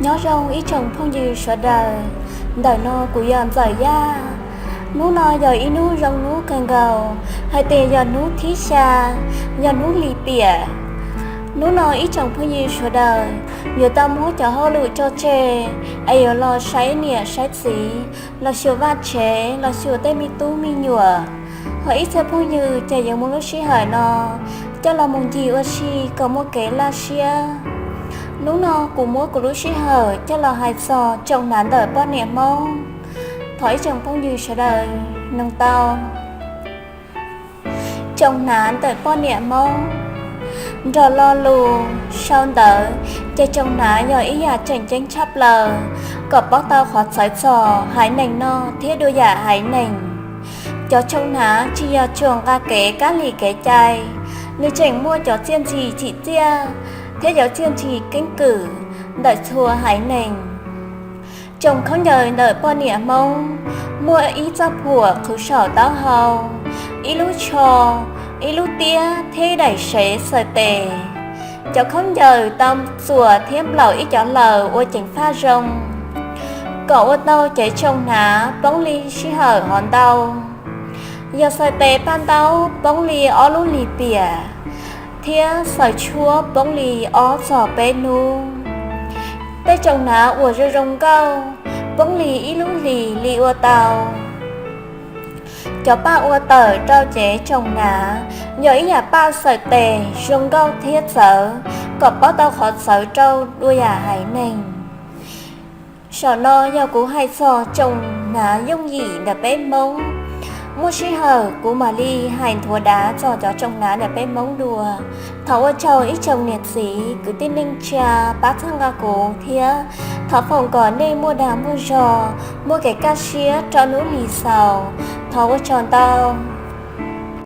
Nyob zoo ib tsoom phooj ywg sawv daws, ntawm no kuv yog Ntxawm Yaj. Hnub no yog ib hnub zoo hnub kawg nkaus, hais tias yog hnub thib xya, yog hnub lim piam. Hnub no ib tsoom phooj ywg sawv daws yuav tau muab cov hauj lwm tso tseg, es yuav los saib niam saib txiv, los xyuas vaj tsev, los xyuas tej me tub me nyuam. Ho ib txhia phooj ywg ces yuav muab lub sij hawm no coj los mus ncig ua si kom muaj kev laj siab. Hnub no kuv muab kuv lub sij hawm coj los hais txog tsoom hnav ntawm poj niam Hmoob. Thov ib tsoom phooj ywg sawv daws mloog tau. Tsoom hnav ntawm poj niam Hmoob. Nrog lo lus sau ntawv, ces tsoom hnav yog ib yam tseem ceeb tshaj plaws kom paub tau qhov txawv txog haiv neeg no thiab dua yam haiv neeg. Cov tsoom hnav tsis yog tsuas nqa kev kab lis kev cai, nws tseem muaj cov txiaj ntsim tsim txiaj thiab cov txiaj ntsim keeb kwm ntawm txhua haiv neeg. Tsoom khaub ncaws ntawm poj niam Hmoob muaj ib txoj phuam qhwv saum taub hau, ib lub tsho, ib lub tiab thiab ib daim sev xaws tes. Cov khaub ncaws tau txuas thiab nplaum ib cov laws ua ceev faj zoo kom ua tau cev tsoom hnav poob li sij hawm hov ntau. Yog xaws tes paj ntaub poob li ob lub lim piam, thiab xaws tshuab poob li ob txog peb hnub. Tej tsoom hnav uas zoo zoo nkauj poob li ib lub hlis li ua tau. Cov paj ua tawm rau cev tsoom hnav yog ib yam paj xaws tes zoo nkauj thiab txawv kom paub tau qhov txawv rau dua yam haiv neeg. Saum no yog kuv hais txog tsoom hnav yooj yim ntawm peb Hmoob. Muaj sij hawm kuv mam li hais nthuav dav txog cov tsoom hnav ntawm peb Hmoob dua. Thov ua tsaug ib tsoom niam txiv kwv tij neej tsa pab txhawb nqa kuv thiab thov foom kom nej muaj dag muaj zog, muaj kev kaj siab rau hnub hlis xaus. Thov ua tsaug ntau.